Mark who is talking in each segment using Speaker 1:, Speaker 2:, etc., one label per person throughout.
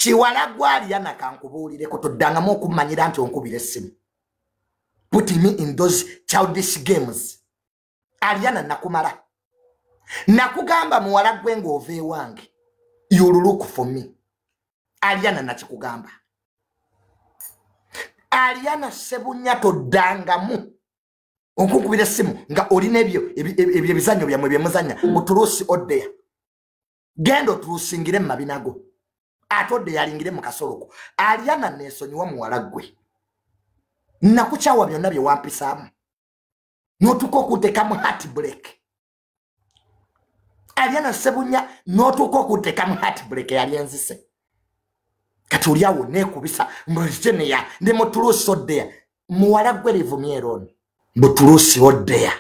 Speaker 1: Kiwala gw'Ariana kankubuulireko toddangamu okummanyira nti onkubira essimu. Put me in those childish games. Ariana nakumala. Nakugamba muwala gwe ng'ova ewange. You look for me. Ariana nakikugamba. Ariana Ssebunya toddangamu okunkubira essimu nga olina ebyo ebizannyo byammwe bye muzannya mutuluusi oddeya. Genda otulusingire mu mabinago. Ate odde yalingire mu kasoloko. Ariana neesonyiwa muwala ggwe. Nakukyawa byonna bye wampisaamu. N'otuuka okunteekamu heartbreak. Ariana Ssebunya n'otuuka okunteekamu heartbreak eyali enzise. Kati oli awo neekubisa mbujeneya ndi mutuluusi oddeya. Muwala ggwe livumye ono. Mutuluusi oddeya.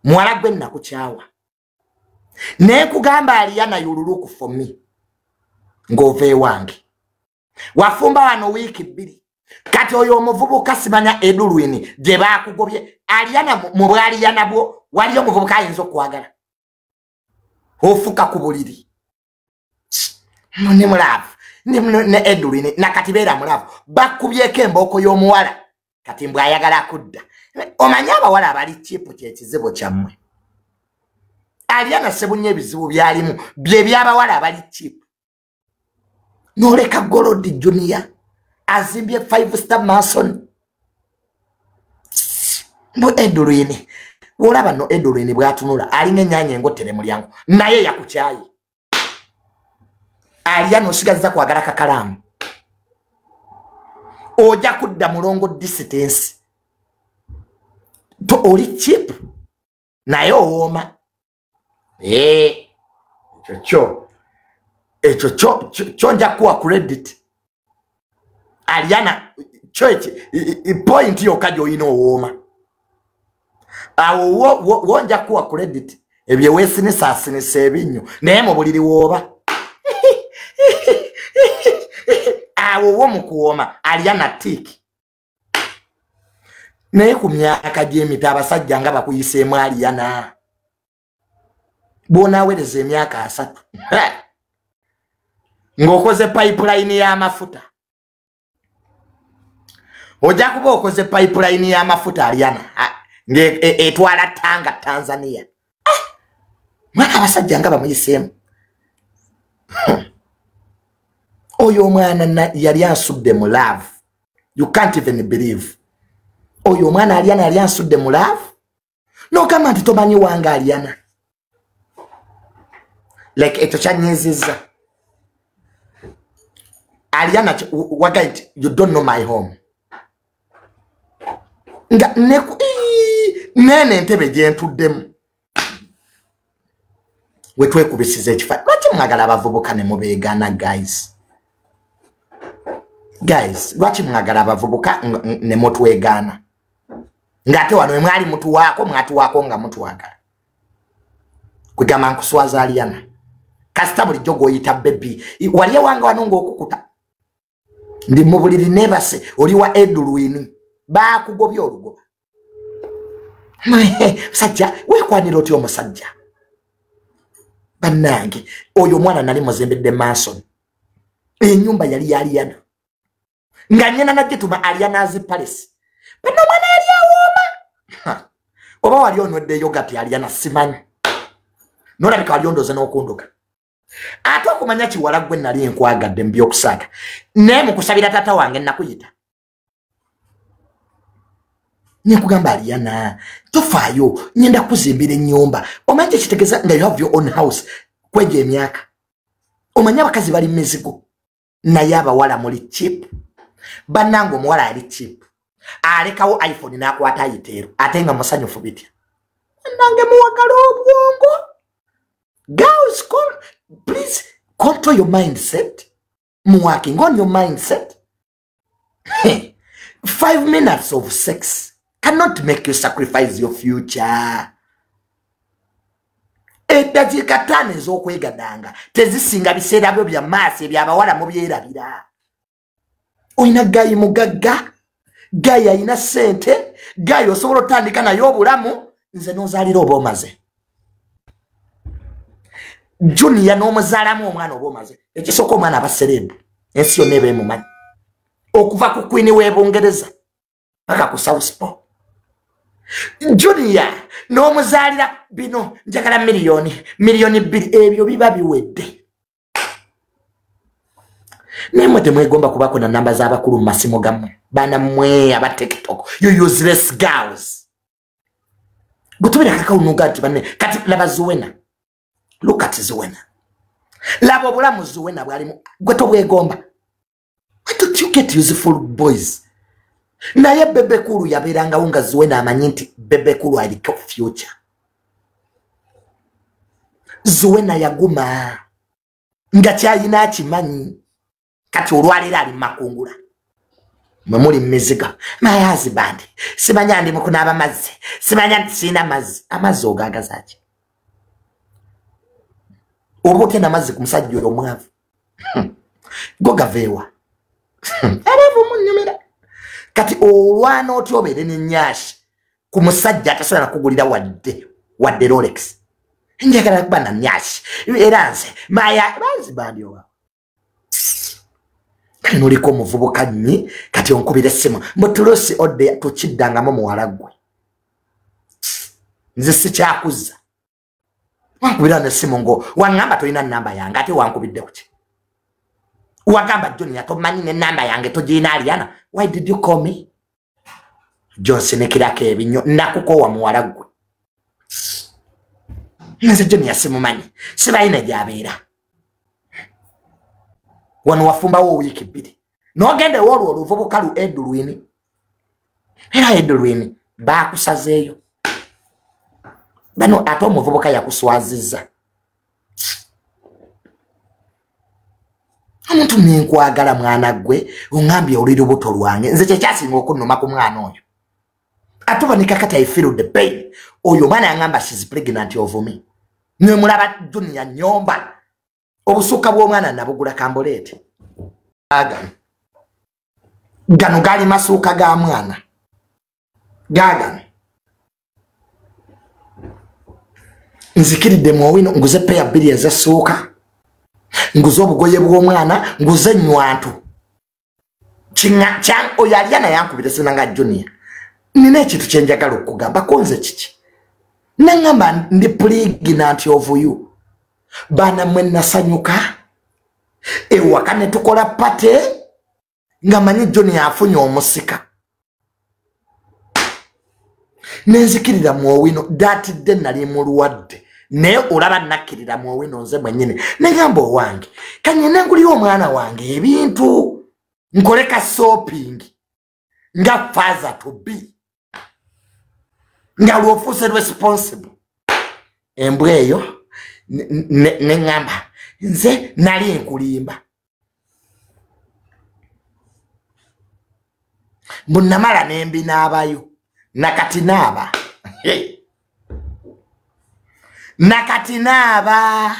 Speaker 1: Muwala ggwe nakukyawa. Neekugamba Ariana you look for me. Ng'ova ewange. Wafumba wano wiiki 2. Kati oyo omuvubuka simanya Edulwini gye baakugobye. Ariana mu bw'Ariana bwo waliyo omuvubuka ayinza okwagala. Ofuka ku buliri. Ne mulaavu. Ne Edulwini nakati beera mulaavu. Bakubyeko embooko y'omuwala. Kati mbw ayagala kudda. Omanyi abawala abali cheap kye kizibu kyammwe. Ariana Ssebunya ebizibu byalimu bye by'abawala abali cheap. Noleka Gold Junior azimbye 5-star mansion. Mbu Edulwini. Wolaba no Edulwini bw'atunula alinga ennyaanya engotere mulyango naye yakukyaye. Ariana osigazza kwagala kakalaamu. Ojja kudda mulongo distance. To oli cheap naye owooma. Ekyo kyo nja kuwa credit. Ariana kyo point yokka gy'olina owooma. Awo wo nja kuwa credit. Ebyo weesinisa ebinnyo naye mu buliri wooba. Awo wo mu kuwooma Ariana tick. Naye ku myaka gy'emito abasajja nga bakuyiseemu Ariana. Bw'onaawereza emyaka 3 ng'okoze pipeline y'amafuta. Ojja kuba okoze pipeline y'amafuta Ariana ng'etwala Tanga Tanzania. Mwana abasajja nga bamuyiseemu. Oyo omwana yali ansudde mu love. You can't even believe. Oyo omwana Ariana yali ansudde mu love. N'ogamba nti tomanyi wange Ariana. Like ekyo kyanyiizizza. Ariana wagaiti you don't know my home. Nga nene entebe gye ntuddemu. Wetwekubisiza ekifa. Lwaki mwagala abavubuka ne mubeegaana guys? Guys, lwaki mwagala abavubuka ne mutwegaana? Ng'ate wano mwali mutuwaako mwatuwaako nga mutwagala. Kugamba nkuswaza Ariana. Kasita bulijjo gw'oyita baby. Wali ewange wano ng'okukuta. Ndi mu buliri neebase oli wa Edulwini. Baakugobye olugoba. Musajja weekwanira otya omusajja? Bannange oyo omwana nali muzimbidde mansion. Ennyumba yali ya Ariana. Nga nnyina nagituma Ariana's Palace. Bano omwana yali awooma. Oba wali onywedde yogurt Ariana simanyi. Nolabika wali ondoze n'okundoga. Ate okumanya kiwala gwe nali nkwagadde mu by'okusaaga. Naye mu kusabira taata wange nakuyita. Nekugamba Ariana tofaayo ngenda kuzimbira ennyumba. Omanyi kitegeeza nga you have your own house kwegyo emyaka. Omanyi abakazi bali mizigo. Naye abawala muli cheap. Bannange omuwala ali cheap. Alekawo iPhone n'akwata ayiteero ate nga musanyufu bitya. Bannange muwagala obwongo. Girls, please control your mindset. Working on your mindset. 5 minutes of sex cannot make you sacrifice your future. Eddakiika 5 ez'okwegadanga tezisinga biseera byo bya maaso eby'abawala mubyerabira. Olina gayi mugagga, gayi alina ssente, gayi osobola otandika naye obulamu, nze n'ozaalira oba omaze. Junior n'omuzaalamu omwana oba omaze. Ekisooka omwana aba serebu. Ensi yonna eba emumanyi. Okuva ku Queen w'e Bungereza paka ku South Pole. Junior n'omuzaalira bino, njagala miliyoni, 2 miliyoni, ebyo biba biwedde. Naye mwe temwegomba kubako na namba z'abakulu mu masimu gammwe. Baana mmwe aba TikTok, you useless girls, bwetubira kakawunuga nti banne. Kati laba Zuwena, look at Zuwena, laba obulamu Zuwena bwalimu, gwe tobwegomba. Why don't you get useful boys? Naye Bebe Cool yabeerangawo nga Zuwena amanyi nti Bebe Cool aliko future. Zuwena yaguma nga kyayina akimanyi. Kati olwaleero ali mumakungula, mwe muli mumiziga. My husband, simanya ndi mukunaaba mazzi, simanya nti siina mazzi. Amazzi ogagazaki? Oba otya namazzi ku musajja oyo omwavu? Go gaveewa? Abavu munyumira. Kati olwana otya obeere nenyashi ku musajja atasobola nakugulira wadde Rolex? Njagala kuba na nyashi era nze maya banzi bandi oba kale noliko omuvubuka nnyi. Kati onkubira essimu mbutulosi odde tukiddangamu. Muwala ggwe, nze sikyakuzza. Wankubira nessimu ngo waŋŋamba tolina namba yange, ate wankubidde kuki? Wagamba Junior tomanyi nenamba yange togirina. Aliana, why did you call me? Jonsinikirako ebinyo, nakukowa muwala ggwe. Nze Junior simumanyi, sibalina gyabeera. Wano wafumbawo wiiki 2 nogenda ewoolwo oluvubuka lu Edulwini, era Edulwini bakusazeeyo bano, ate omuvubuka yakuswazizza. Omuntu nenkwagala mwana gwe, oŋambye oli lubuto lwange. Nze kyekyasinga okunnuma ku mwana oyo, ate obanika kati I feel the pain. Oyo omwana yaŋŋamba she's pregnant of me. Nemulaba Junior nyomba obusuka bw'omwana nabugula kamboleete. Agano gano gali masuuka ga mwana gagano. Nzikiridde muowino, nguze peya 2 ezessuuka, nguze obugoye bw'omwana, nguze ennywanto. Oyo alya naye ankubira sina nga Junior, nina ekintu kyenjagala okugamba konze. Kiki? Naŋŋamba ndi pregnant of you. Baana mwe, nasanyuka ewaka ne tukola party nga manyi Junior afunye omusika. Nenzikirira muowino datidde nali mulwadde, naye olaba nakkirira muowino nze mwennyini negamba owange kanyene ngulira omwana wange ebintu, nkole ka shopping nga father to be, nga lwofuuse responsible. Embwa eyo neŋŋamba nze nali nkulimba mbu namala nembinaabayo. Nakati naaba, nakati naaba,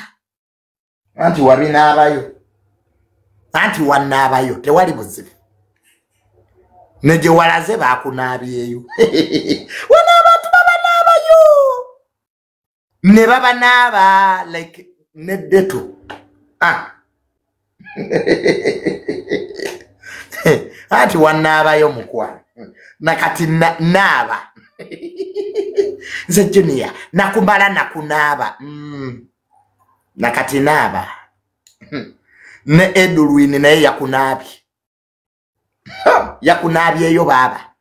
Speaker 1: anti wabinaabayo, anti wanaabayo, tewali buzibu. Ne gye walaze bakunaabyeyo. Wano abantu babanaabayo ne babanaaba like neddeto. Ah. Anti wanaabayo mukwano, nakati naaba. Nze Junior nakumala nakunaaba. Nakati naaba ne Edulwini naye yakunaabye, yakunaabyeyo baaba.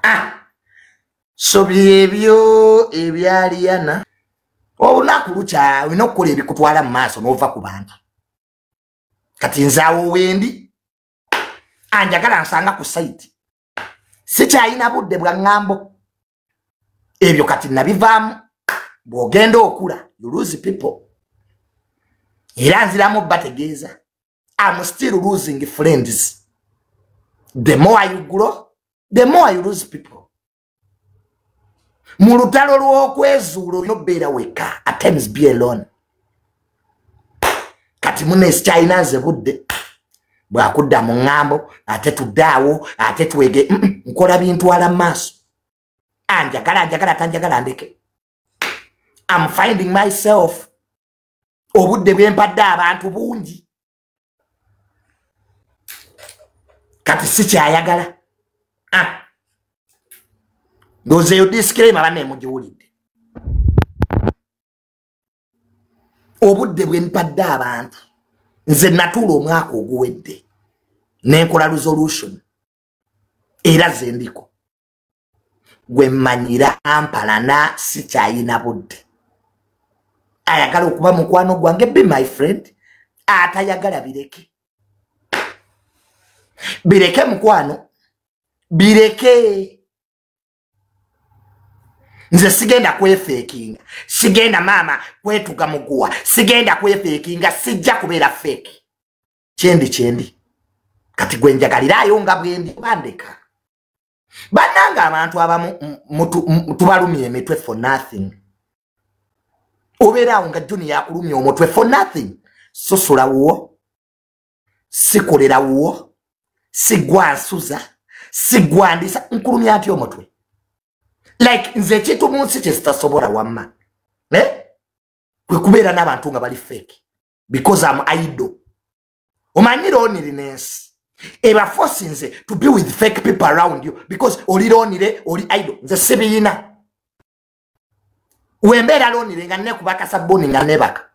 Speaker 1: Ah. So byebyo ebyaliyana. Olunaku lukya olina okukola ebikutwala mu maaso n'ova ku bantu. Kati nzaawo wendi anjagala nsanga ku site, sikyalina budde bwa ŋŋambo ebyo, kati nabivaamu. Bw'ogenda okula you lose people. Era nziramu bategeeza, am still losing friends. The more you grow, the more you lose people. Mu lutalo lw'okwezuula olina obeera wekka. At times be alone. Kati mune sikyalina nze budde bwakudda mu ŋŋambo, ate tuddaawo, ate twege. Nkola bintwala mu maaso. Anjagala anjagala, tanjagala ndeke. Am finding myself. Obudde bwempadde abantu bungi. Kati sikyayagala. Ndowooza eyo disclaimer banne mugiwulidde. Obudde bwe mpadde abantu, nze natuula omwaka oguwedde nenkola resolution era ze ndiko. Gwe mmanyira ampalana sikyayina budde. Ayagala okuba mukwano gwange, be my friend. Atayagala bireke, bireke mukwano, bireke. Nze sigenda kwefeekinga, sigenda maama kwetuga muguwa, sigenda kwefeekinga, sijja kubeera fake. Kyendi kyendi kati gwe njagalirayo nga bwendi bandeka. Bannange abantu abamu tubalumya emitwe for nothing. Obeeraawo nga Junior akulumya omutwe for nothing. Sosula wuwo, sikolera wuwo, sigwa nsuza, sigwa ndisa, nkulumya atya omutwe? Like nze ekintu mu nsi kye sitasobola wamma, kwe kubeera n'abantu nga bali fake because I'm idle. Omanyi loneliness eba forcing to be with fake people around you because oli lonely, oli idle. Nze sibiyina. Wembeera lonely nga nekubaka sabuni nga nebaka.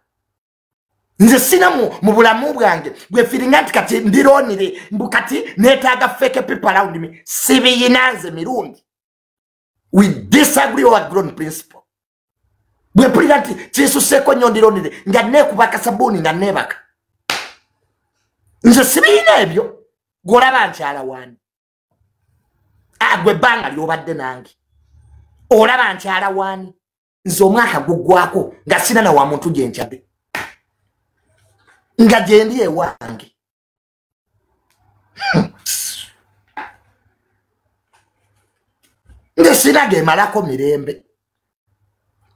Speaker 1: Nze sina mu bulamu bwange bwe feeling nti kati ndi lonely, mbu kati neetaaga fake people around me. Sibiyina nze Mirundi. We disagree over grown principle. Bwe mpulira nti kisuseeko nnyo ndi lonely nga nekubaka sabuni nga nebaka. Nze sibiyina ebyo. Gw'olaba nkyala wani? Gwe ebbanga ly'obadde nange olaba nkyala wani? Nze omwaka guggwako nga sina na wa muntu gye nkyadde, nga gye ndi ewange. Nze sina gemalako mirembe.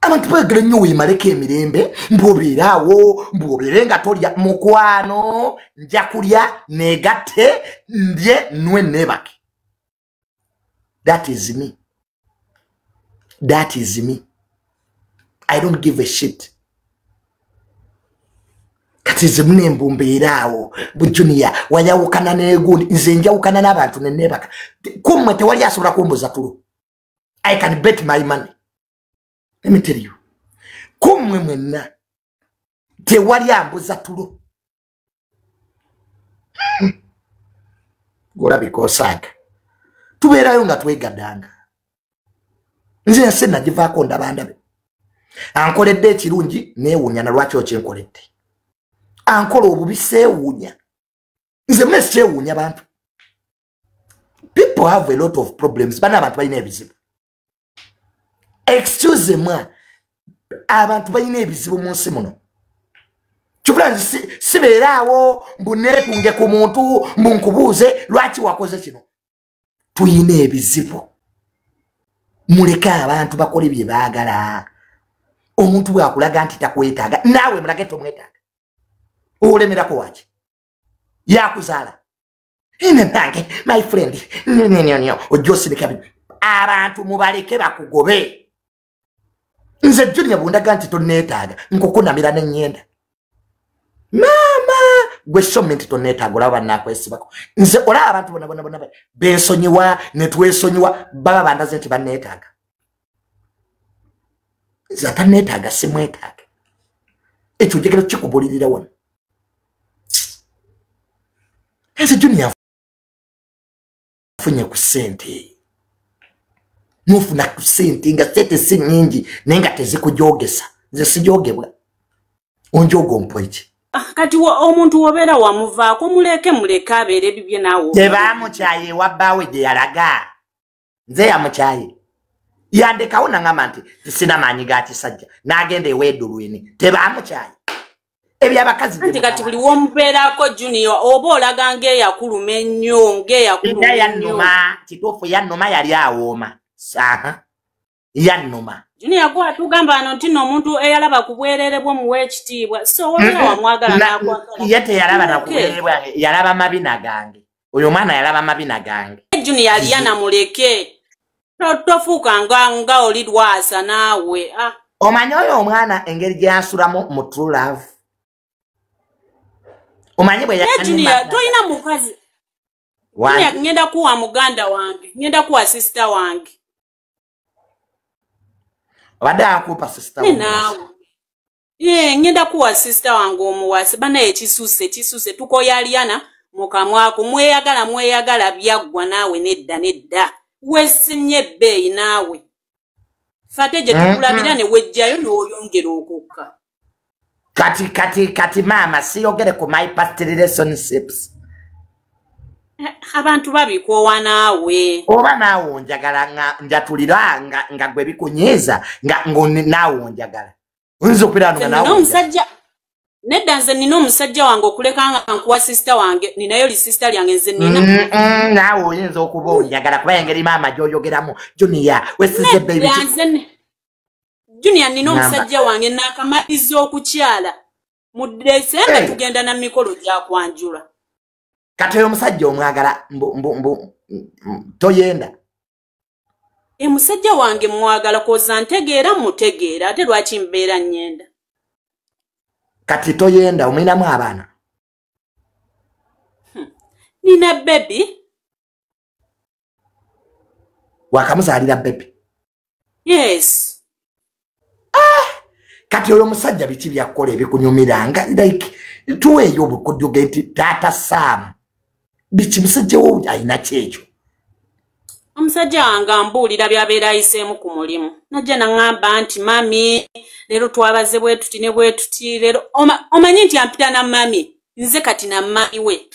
Speaker 1: Abantu baagala nnyo weemaleko emirembe, mbw'obeere awo, mbw'obeere nga tolya. Mukwano, nja kulya negatte, ndye nwe neebake. That is me. That is me. I don't give a shit. Kati nze munembu mbeera awo, bu Junior wayawukana n'egundi, nze njawukana n'abantu ne neebaka. Kummwe tewali asobola kumbuza tulo. I can bet my money. Let me tell you. Kummwe mwenna tewali ambuza tulo. Golabika osaaga. Tubeerayo nga twegaddanga. Nze ensi nagivaako ndaba ndabe. Ankoledde ekirungi neewuunya na lwaki okyenkoledde. Ankola obubi seewuunya. Nze mune sikyewuunya bantu. People have a lot of problems. Bana abantu balina ebizibu. Excuse moi, abantu balina ebizibu mu nsi muno. Kibula nze sibeeraawo mbu neetunge ku muntu mbu nkubuuze lwaki wakoze kino. Tuyina ebizibu. Muleke abantu bakole bye baagala. Omuntu bw'akulaga nti takwetaaga, naawe mulage tomwetaaga. Olemerako waki? Yakuzaala. Ine nange, my friend, nyo, ojja osirika bino. Abantu mubaleke bakugobe. Nze Junior bw'ondaga nti tonneetaaga, nkukunamira ne nnyenda. Maama, gwe some nti tonneetaaga, olaba banaakwesibako. Nze olaba abantu bonna bonna bonna beesonyiwa ne twesonyiwa, baba bandaze nti banneetaaga. Nze atanneetaaga simwetaaga. Ekyo njagala kukikubulirira wano. Nze Junior nfunye ku ssente. Nufuna ku ssente nga ssente si nnyingi naye nga tezikujogesa. Nze sijogebwa. Onjoga ompa ki?
Speaker 2: Kati omuntu wobeera wamuvaako muleke muleke abeere bibye naawe.
Speaker 1: Tebamukyaye ewa bbaawe gye yalaga. Nze yamukyaye. Yandekawo nangamba nti tisina maanyi ga kisajja. N'agenda ew'Edulwini. Tebamukyaye. Ebyabakazi
Speaker 2: Anti kati buli w'omubeerako Junior oba olaga ng'eyakuluma ennyo, ng'eyakuluma ennyo.
Speaker 1: Yannuma, kituufu yannuma yali awooma. Yannuma.
Speaker 2: Junior gwe atugamba wano nti nno omuntu eyalaba ku bwereere bwo muwa ekitiibwa. So wobeera wamwagala n'akwagala.
Speaker 1: Ye teyalaba na ku bwereere bwange, yalaba mabina gange. Oyo omwana yalaba mabina gange.
Speaker 2: Junior yali anamuleke. Tofuuka nga oli lwasa naawe.
Speaker 1: Omanyi oyo omwana engeri gye yansulamu mu true love. Omanyi bwe
Speaker 2: Junior, tolina mukazi. Ngenda kuwa muganda wange, ngenda kuwa sister wange.
Speaker 1: Obadde akupa sister wange.
Speaker 2: Naawe. Ye, ngenda kuwa sister wange omuwase. Bana ekisuse, kisuse tukoyaliana mukamwako mweyagala mweyagala byaggwa naawe nedda nedda. Wesimye ebbeeyi naawe. Fate gye tukulabira ne wejjayo n'oyongera okukka.
Speaker 1: Kati kati kati maama siyogere ku my past relationships.
Speaker 2: Abantu babikoowa naawe.
Speaker 1: Oba naawe onjagala nga njatulira nga gwe bikunyiiza nga naawe onjagala. Oyinza okubeera wano nga naawe
Speaker 2: omusajja nedda nze nina omusajja wange okuleka nga nkuwa sister wange ninayo li sister lyange nze nina.
Speaker 1: Naawe oyinza okuba onjagala kuba engeri maama gy'oyogeramu Junior wesize baby.
Speaker 2: Junior nina omusajja wange naakamaliza okukyala mu December tugenda na mikolo gya kwanjula.
Speaker 1: Kati oyo omusajja omwagala mbu toyenda.
Speaker 2: Musajja wange mwagala koza ntegeera mutegeera ate lwaki mbeera nnyenda.
Speaker 1: Kati toyenda omulinamu abaana?
Speaker 2: Nina baby.
Speaker 1: Wakamuzaalira baby?
Speaker 2: Yes.
Speaker 1: Kati oyo omusajja biki byakkola ebikunyumira nga like tuweeyo obukodyo nti taata Sam biki musajja wo alina kyekyo?
Speaker 2: Omusajja wange ambuulira by'abeera ayiseemu ku mulimu. Najja n'aŋŋamba nti mami leero twabaze bwe tuti ne bwe tuti leero omanyi nti ampita na mami nze kati na mami we.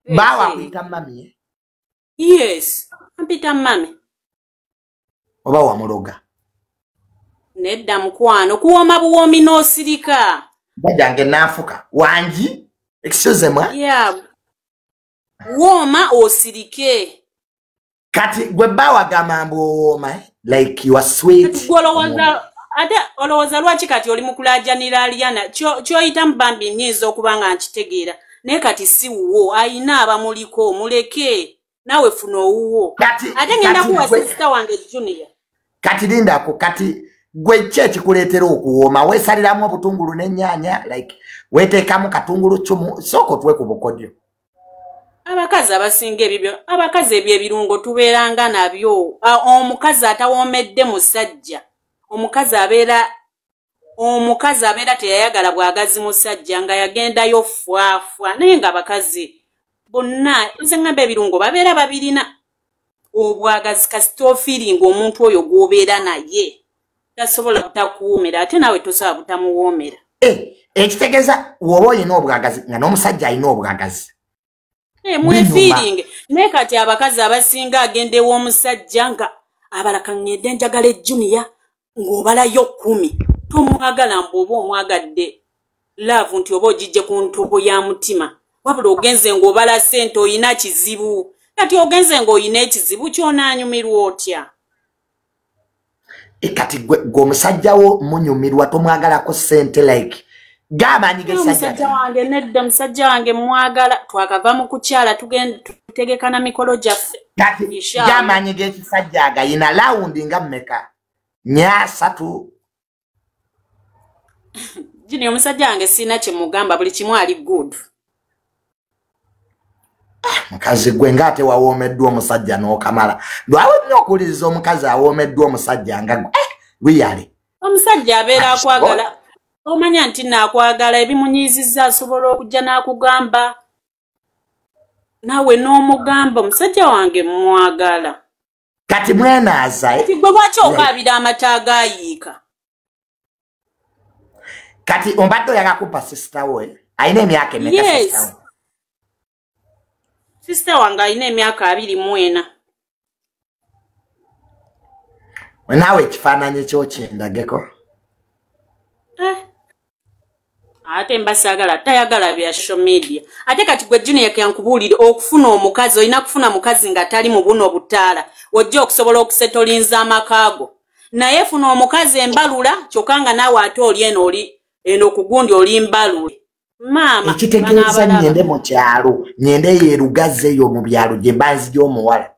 Speaker 1: Baawe akuyita mami?
Speaker 2: Yes, ampita mami.
Speaker 1: Oba wamuloga?
Speaker 2: Nedda mukwano kuwooma buwoomi n'osirika.
Speaker 1: Bajjange naafuka wangi excuse me.
Speaker 2: Yeah. Wooma osirike.
Speaker 1: Kati gwe baawe agamba mbu owooma like you are sweet.
Speaker 2: Ate olowooza lwaki kati oli mu kulaajanira Aliana ky'oyita mu bambi nnyinza okuba nga nkitegeera naye kati si wuwo ayina abamuliko muleke naawe funa owuwo. Ate ngenda kuwa sister wange Junior.
Speaker 1: Kati lindako kati gwe ki ekikuleetera okuwooma weesaliramu obutungulu n'ennyaanya like weeteekamu katungulu cumu sooka otuwe ku bukodyo.
Speaker 2: Abakazi abasinga ebibyo abakazi ebyo ebirungo tubeeranga nabyo. Omukazi atawoomedde musajja omukazi abeera teyayagala bwagazi musajja nga yagendayo fwafwa naye nga abakazi bonna nze ngamba ebirungo babeera babirina obwagazi kasita ofiiringa omuntu oyo gw'obeera naye tasobola butakuwoomera ate naawe tosobola butamuwoomera.
Speaker 1: Ekitegeeza woba olina obwagazi nga n'omusajja alina obwagazi.
Speaker 2: Mwefiiringe naye kati abakazi abasinga agenda ew'omusajja nga abalaka ngende njagala ejjuniya ng'obalayo 10 tomwagala mbu oba omwagadde laavu nti oba ogijje ku ntobo ya mutima wabula ogenze ng'obala ssente oyina kizibu kati ogenze ng'oyina ekizibu ky'onaanyumirwa otya?
Speaker 1: Kati gwe omusajja wo munyumirwa tomwagalako ssente like g'amaanyi
Speaker 2: g'essajja wange nedda musajja wange mwagala twakava mu kukyala tugenda tutegeka na mikolo gyaffe.
Speaker 1: Kati g'amaanyi g'ekisajja agayina lawundi nga mmeka? 4, 3.
Speaker 2: Junior omusajja wange sirina kye mugamba buli kimu ali good.
Speaker 1: Mukazi gwe ng'ate wawoomeddwa omusajja n'okamala. Lwawe nnyo okuwuliriza omukazi awoomeddwa omusajja nga really.
Speaker 2: Omusajja abeera akwagala. Omanya nti naakwagala ebimunyiizizza asobola okujja n'akugamba naawe n'omugamba omusajja wange mwagala.
Speaker 1: Kati mwenaaza.
Speaker 2: Kati gwe lwaki okaabira amata agaayiika?
Speaker 1: Kati ombadde oyagala kumpa sister we alina emyaka emeka sister we?
Speaker 2: Sister wange alina emyaka 24.
Speaker 1: Naawe ekifaananyi kyo kindageko.
Speaker 2: Ate mba saagala tayagala bya social media. Ate kati gwe Junior kyankubuulire okufuna omukazi olina kufuna mukazi nga tali mu buno butaala ojja okusobola okusetolinza amakaago. Naye funa omukazi embalula kyokka nga naawe ate oli eno oli eno ku gundi oli mbalule. Maama
Speaker 1: ekitegeeza nnyende mu kyalo nnyende yeerugaze eyo mu byalo gye mba nzija omuwala.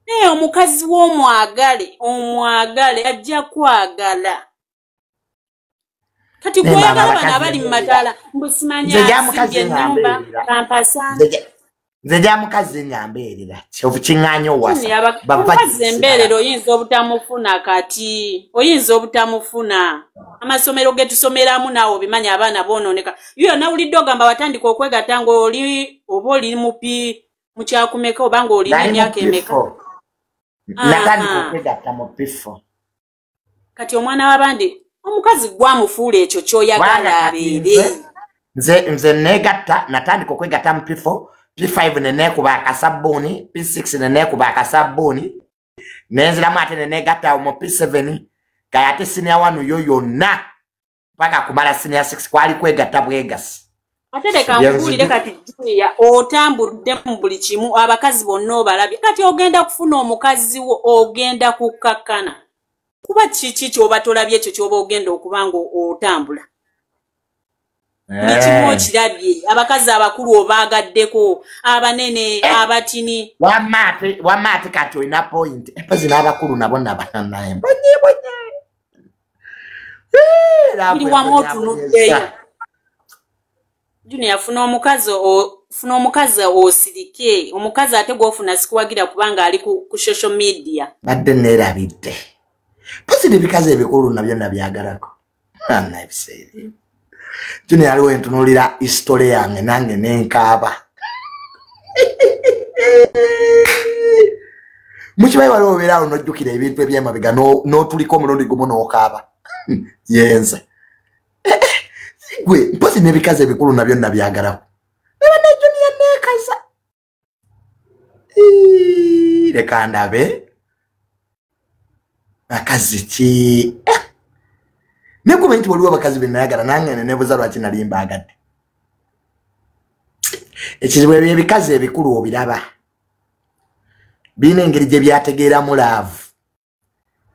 Speaker 2: Naye omukazi w'omwagale omwagale ajja kwagala. Kati gweyagala bano abali mu mataala mbu simanya asibye ennyumba kampasa.
Speaker 1: Nze gya mukazi nga mbeerera kyovu kiŋŋaanya owasa.
Speaker 2: Omukazi embeerera oyinza obutamufuna kati, oyinza obutamufuna. Amasomero ge tusomeramu naawe obimanyi abaana boonooneka. Yo nawulidde ogamba watandika okwegatta ng'oli oba oli mupi mu kyakumeka oba ng'olina emyaka emeka.
Speaker 1: Natandika okwegatta mu P4.
Speaker 2: Kati omwana w'abandi omukazi gwamufuula ekyo ky'oyagala abeere.
Speaker 1: Nze neegatta, natandika okwegatta mu P4. P5 nenekuba akasabbuuni, P6 nenekuba akasabbuuni, nenziramu ate neneegatta mu P7, kaya ate senior 1 yo yonna paka kumala senior 6 kwali kwegatta bwegasi.
Speaker 2: Ate leka nkubuulire kati Junior, otambudde mu buli kimu, abakazi bonna obalabye. Kati ogenda kufuna omukazi wo, ogenda kukkakkana. Kuba kiki ky'oba tolabye ekyo ky'oba ogenda okuba nga otambula. Buli kimu okirabye, abakazi abakulu obaagaddeko, abanene, abatini.
Speaker 1: Wamma ate kati olina point. Empozi n'abakulu nabo nabananaye. Bonye bonye.
Speaker 2: Buli wamu otunuddeyo. Junior, funa omukazi osirike. Omukazi ate gw'ofuna sikuwagira kubanga ali ku social media.
Speaker 1: Badde neerabidde. Mpozi n'ebikazi ebikulu nabyo nabyagalako. Nanna ebiseera. Junior aliwo entunuulira history yange nange nenkaaba. Mukimanyi waliwo obeera awo n'ojjukira ebintu eby'emabega n'otuliko omulundi gumu n'okaaba. Yenze. Gwe mpozi n'ebikazi ebikulu nabyo nabyagalako. Neba ne Junior neekaza. Leka ndabe. Bakazi ki? Nekuba nti waliwo abakazi be nayagala nange neneebuuza lwaki nali mbaagadde. Ekizibu ebyo ebikazi ebikulu obiraba. Birina engeri gye byategeeramu laavu.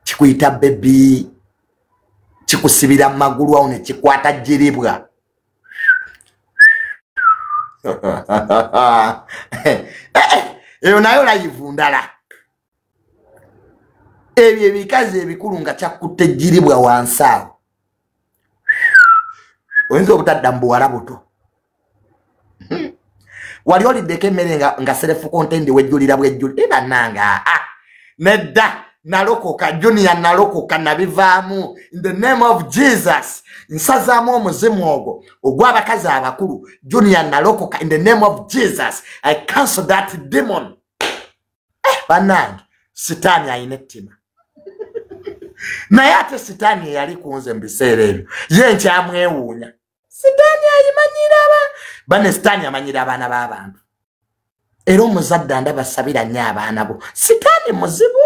Speaker 1: Kikuyita bebi, kikusibira mu magulu awo ne kikwata giribwa. Eyo nayo layivu ndala. Ebyo ebikazi ebikulu nga kyakutte giribwa wansi awo. Oyinza obutadda mu buwala buto. Wali oliddeko emmere nga self contained wejjulira bwejjuli. Bannange nedda nalokoka Junior nalokoka nabivaamu in the name of Jesus. Nsazaamu omuzimu ogwo ogw'abakazi abakulu. Junior nalokoka in the name of Jesus. I cancel that demon. Bannange Sitaani ayina ettima. Naye ate Sitaani eyali ku nze mu biseera ebyo ye nkyamwewuunya. Sitaani ayimanyira bane, Sitaani amanyira abaana b'abantu. Era omuzadde andabasabira nnyo abaana bo. Sitaani muzibu,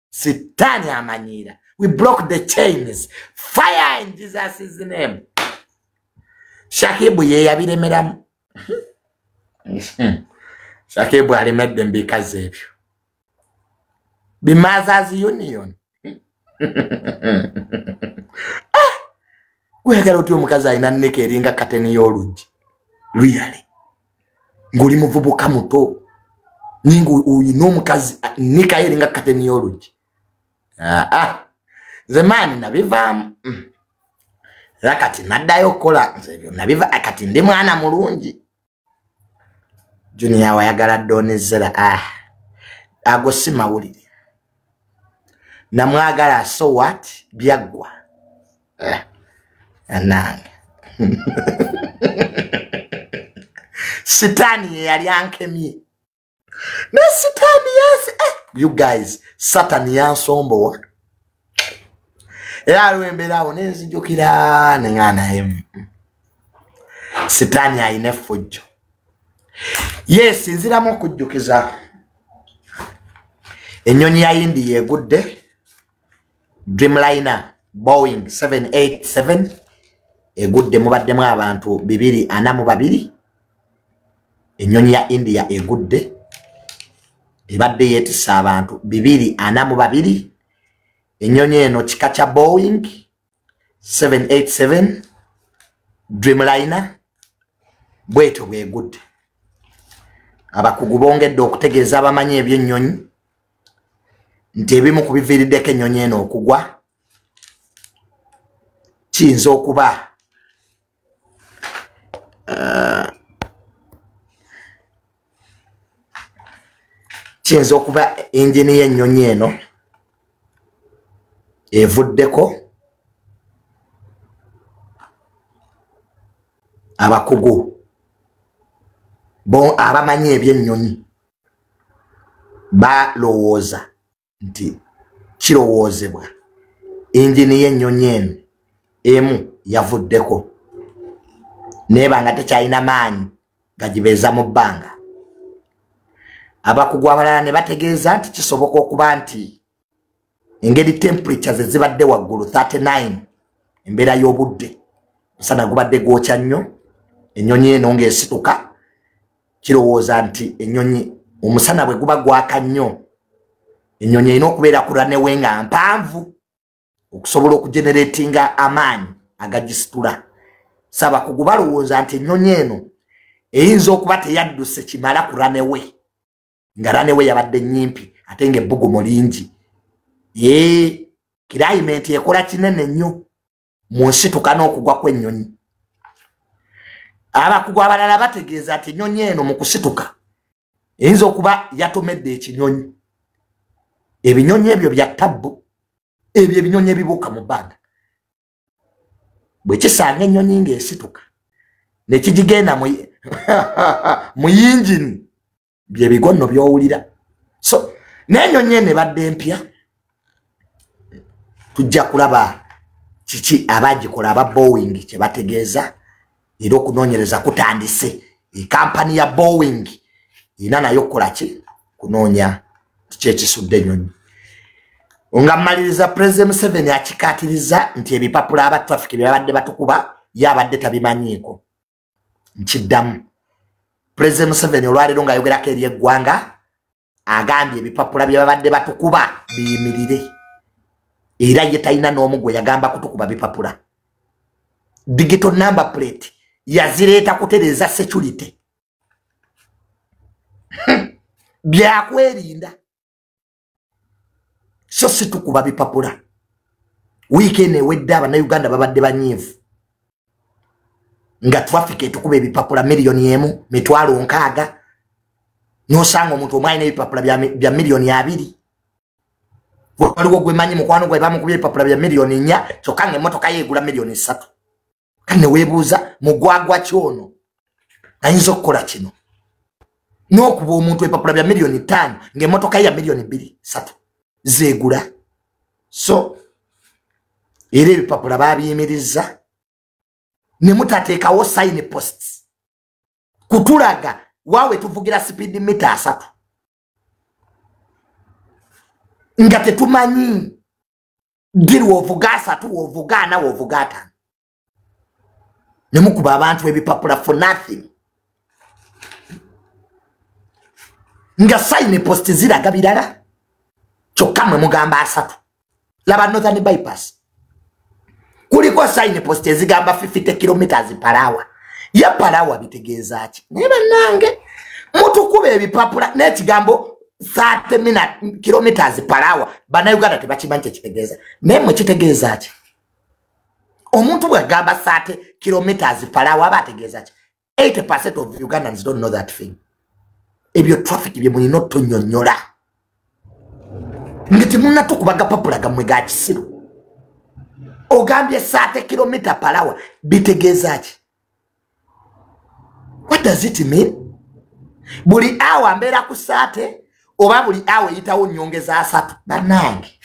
Speaker 1: Sitaani amanyira. We block the chains. Fire in Jesus' name. Shakibu ye yabiremeramu. Shakibu alemedde mu bikazi ebyo. Bi-Mothers Union. Weyagala otya omukazi alina nneka eringa kateni y'oluggi? Really? Ng'oli muvubuka muto naye ng'olina omukazi nneka ye eringa kateni y'oluggi. Nze maani nabivaamu. Era kati naddayo okukola nze ebyo nabiva, kati ndi mwana mulungi. Junior wayagala Don Zella. Ago si mawulire. Namwagala so what? Byaggwa. Nange. Sitaani ye yali ankemye. Ne Sitaani yansi. You guys, Satan yansombowa. Era aliwo embeera awo nenzijukira neŋŋaana naye. Sitaani alina effujjo. Yes, nziramu okujjukiza. Ennyonyi ya India egudde. Dreamliner Boeing 787 egudde, mubaddemu abantu 242. Ennyonyi ya India egudde ebadde yeetisse abantu 242. Ennyonyi eno kika kya Boeing 787 Dreamliner bwetyo bwegudde. Abakugu bongedde okutegeeza abamanyi ebyennyonyi nti ebimu ku biviiriddeko ennyonyi eno okugwa kiyinza okuba Kiyinza okuba engine y'ennyonyi eno evuddeko. Abakugu bo abamanyi ebyennyonyi balowooza nti kirowoozebwa engine y'ennyonyi eno emu yavuddeko neeba nga tekyalina maanyi gagibeeza mu bbanga. Abakugu abalala ne bategeeza nti kisoboka okuba nti engeri temperature ze zibadde waggulu 39, embeera y'obudde, musana gubadde gwokya nnyo, ennyonyi eno ng'esituka, kirowooza nti ennyonyi omusana bwe guba gwaka nnyo, ennyonyi erina okubeera ku runway nga mpanvu okusobola okugeneratinga amaanyi agagisitula. So abakugu balowooza nti ennyonyi eno eyinza okuba teyadduse kimala ku runway, nga runway yabadde nnyimpi ate ng'ebbugumu lingi. Climate ekola kinene nnyo mu nsituka n'okugwa kw'ennyonyi. Abakugu abalala bategeeza nti ennyonyi eno mu kusituka eyinza okuba yatomedde ekinyonyi. Ebinyonyi ebyo bya tabbu, ebyo ebinyonyi ebibuuka mu bbanga. Bwe kisanga ennyonyi ng'esituka ne kigigenda mu yingini, bye bigonno by'owulira. So n'ennyonyi eno ebadde empya, tujja kulaba kiki abagikola aba Boeing kye bategeeza. Era okunoonyereza kutandise. Ekampani ya Boeing erina nayo okukola ki? Kunoonya kiki ekisudde ennyonyi. Nga mmaliriza, President Museveni akikaatiriza nti ebipapula aba traffic bye babadde batukuba ye abadde tabimanyiiko. Nkiddamu, President Museveni olwaleero ng'ayogerako eri eggwanga agambye ebipapula bye babadde batukuba biyimirire, era ye talina n'omu gwe yagamba kutukuba bipapula. Digital number plate yazireeta kutereeza security, byakwerinda, so si tukuba bipapula. Wiiki eno ewedde Abannayuganda babadde banyiivu nga traffic etukuba ebipapula 1,060,000, n'osanga omuntu omu alina ebipapula bya 20 million. Waliwo gwe manyi, mukwano gwe, bamukubye ebipapula bya 4 million, kyokka ng'emmotoka ye egula 3 million. Kale ne weebuuza, mugwagwa kyono ayinza okukola kino n'okuba omuntu ebipapula bya 5 million ng'emmotoka ye ya 2-3 million zeegula? So era ebipapula babiyimiriza ne mutateekawo sign posts kutulaga waawe tuvugira speed mita 30 nga tetumanyi diri wovuga 30, wovuga 40, wovuga 50, ne mukuba abantu ebipapula for nothing, nga sign post ziraga birala, kyokka mwe mugamba 30. Laba Northern Bypass, kuliko sign post ezigamba 50 kilometers per hour. Ye per hour bitegeeza ki? Naye bannange, mutukuba ebipapula n'ekigambo 30 kilometers per hour, Bannayuganda tebakimanyi kyekitegeeza. Naye mwe kitegeeza ki? Omuntu bw'agamba 30 kilometers per hour aba ategeeza ki? 80% of Ugandans don't know that thing. Ebyo traffic bye mulina otunyonnyola nga temunnatukuba gapapula gammwe ga kisiru. Ogambye 30 kilomita per hour, bitegeeza ki? What does it mean? Buli awa mbeera ku 30 oba buli awa eyitawo nyongeza 30? Bannange,